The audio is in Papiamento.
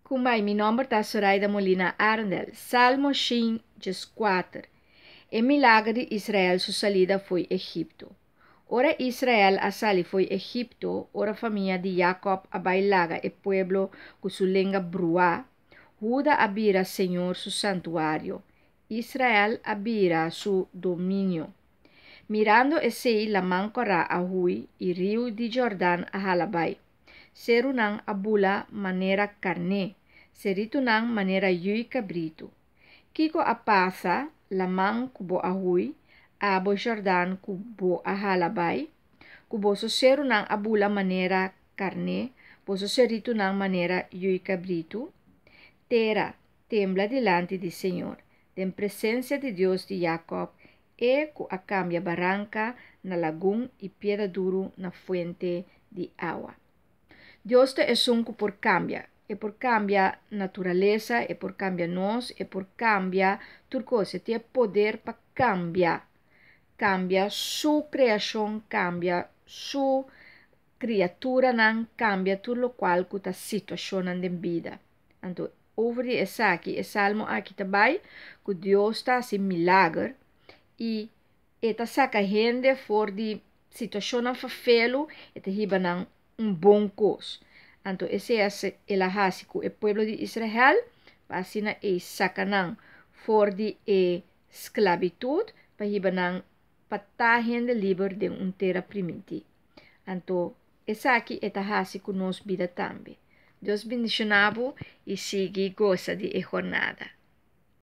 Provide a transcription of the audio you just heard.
Kumbai, mi nomber ta Soraida Molina Arendel. Salmo 104. E milager di Israel su salida fo'i Egipto. Ora Israel a sali fo'i Egipto, ora famia di Jacob a bai laga e pueblo ku su lenga bruá, Huda a bira Señor su santuario, Israel a bira su dominio. Mirando esei Laman Kòrá a hui i riu di Jordan a hala bai. Serunan a bula manera karné, seritunan manera yui kabritu. Kiko a pasa, laman ku bo a hui, abo Jordan ku bo a hala bai? Ku boso serunan a bula manera karné, boso seritunan manera yui kabritu? Tera, tembla dilanti di Señor, den presensia di Dios di Jakòb, E ku a kambia baranka na lagun i piedra duru na fuente di awa. Dios ta esun ku por kambia. E por kambia naturalesa, e por kambia nos, e por kambia tur kos. E tin e poder pa kambia. Kambia su kreashon, kambia su kriaturanan, kambia tur lokual ku ta situashonnan den bida. Anto over di esaki e salmo aki ta bai ku Dios ta hasi milager i e ta saka hende for di situashonnan fafelu, e ta hiba nan un bon kos. Anto esei el a hasi ku e pueblo di Israel pa asina ei saka nan for di e sklabitut pa hiba nan pa ta hende liber den un tera primintí. Anto esaki e ta hasi ku nos bida tambe. Dios bendishoná bo i sigui gosa di e hornada.